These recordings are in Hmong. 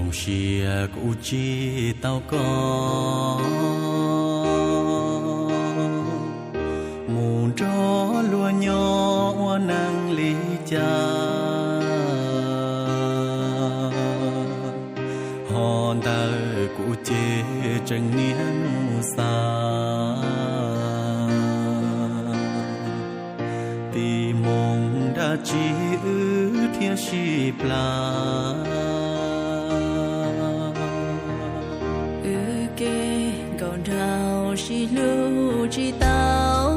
Zoo siab kuv tsis tau koj mus nrog luag nyob ua neej li cas, ho ntawm kuv ces tseem niaj hnub xav tig moo dab tsi wb thiaj sib plas. Wb kev nkaum nraug sib hlub tsis tau,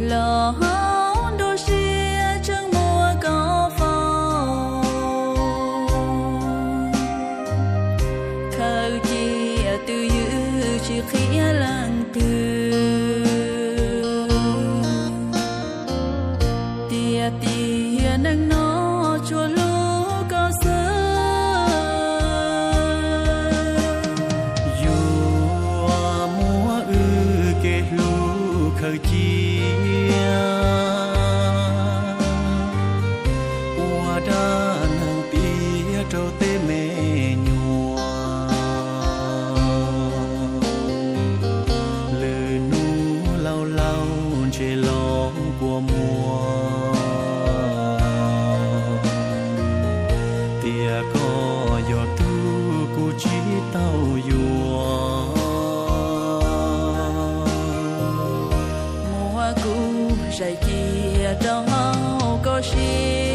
los hauv nruab siab tseem muaj koj faus. Khaws cia twj ywm tsis qhia leej twg, tiam sis neej no tsuas hlub koj xwb. Yuav muab wb kev hlub khaws cia ua dab neeg piav rau tej me nyuam. Lwm hnub laus laus ntshe los kua muag, tias koj yog tus kuv tsis tau yuav. Muab kuv zais cia rau hauv koj siab,